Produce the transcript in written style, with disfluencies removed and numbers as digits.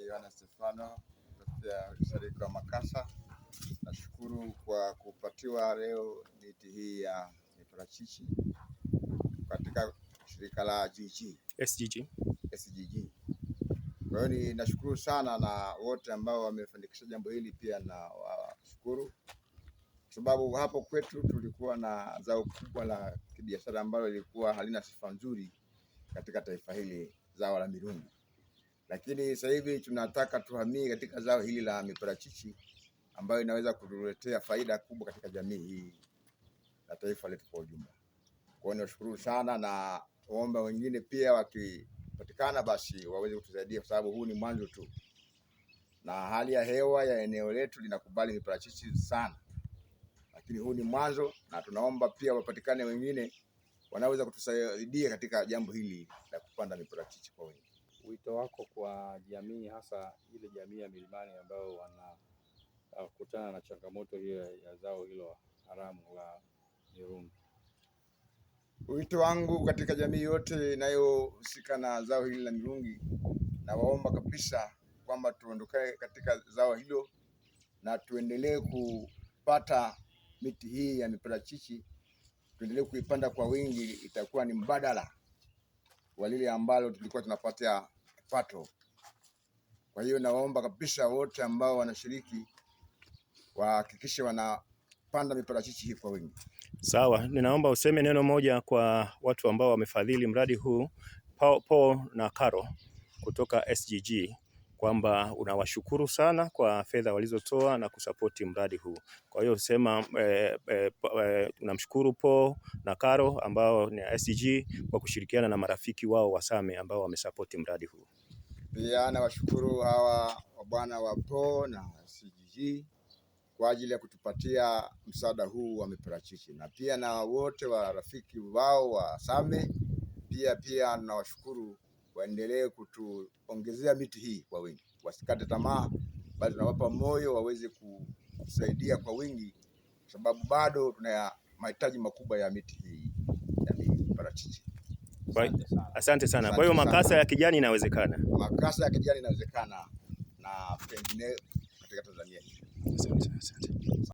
Yohana Stefano kutokea ushirika wa Makasa. Nashukuru kwa kupatiwa leo miti hii ya miparachichi katika shirika la GG, SGG. SGG. Kwa hiyo ninashukuru sana na wote ambao wamefanikisha jambo hili pia na washukuru, kwa sababu hapo kwetu tulikuwa na zao kubwa la kibiashara ambalo lilikuwa halina sifa nzuri katika taifa hili, zao la mirungi. Lakini sasa hivi tunataka tuhamie katika zao hili la miparachichi ambayo inaweza kutuletea faida kubwa katika jamii hii na taifa letu kwa ujumla. Kwa hiyo niwashukuru sana na waomba wengine pia wakipatikana basi waweze kutusaidia, kwa sababu huu ni mwanzo tu, na hali ya hewa ya eneo letu linakubali miparachichi sana, lakini huu ni mwanzo, na tunaomba pia wapatikane wengine wanaweza kutusaidia katika jambo hili la kupanda miparachichi kwa wingi. Wito wako kwa jamii, hasa ile jamii ya milimani ambayo wanakutana na changamoto hiyo ya zao hilo haramu la mirungi? Wito wangu katika jamii yote inayohusika na zao hili la mirungi, nawaomba kabisa kwamba tuondoke katika zao hilo na tuendelee kupata miti hii ya miparachichi, tuendelee kuipanda kwa wingi. Itakuwa ni mbadala wa lile ambalo tulikuwa tunapatia kipato. Kwa hiyo nawaomba kabisa wote ambao wanashiriki wahakikishe wanapanda miparachichi hii kwa wingi. Sawa, ninaomba useme neno moja kwa watu ambao wamefadhili mradi huu, Paul na Caro kutoka SGG, kwamba unawashukuru sana kwa fedha walizotoa na kusapoti mradi huu. Kwa hiyo sema unamshukuru Paul na Caro ambao ni SGG kwa kushirikiana na marafiki wao wa Same ambao wamesapoti mradi huu. Pia nawashukuru hawa wabwana wa Paul na SGG kwa ajili ya kutupatia msaada huu wa miparachichi, na pia na wote wa rafiki wao wa Same pia nawashukuru, waendelee kutuongezea miti hii kwa wingi, wasikate tamaa, bali tunawapa moyo waweze kusaidia kwa wingi, kwa sababu bado tuna mahitaji makubwa ya miti hii ya miparachichi. Asante sana. Asante sana. Kwa hiyo Asante sana. Makasa ya kijani inawezekana. Makasa ya kijani inawezekana na pengine katika Tanzania hii. Asante, asante.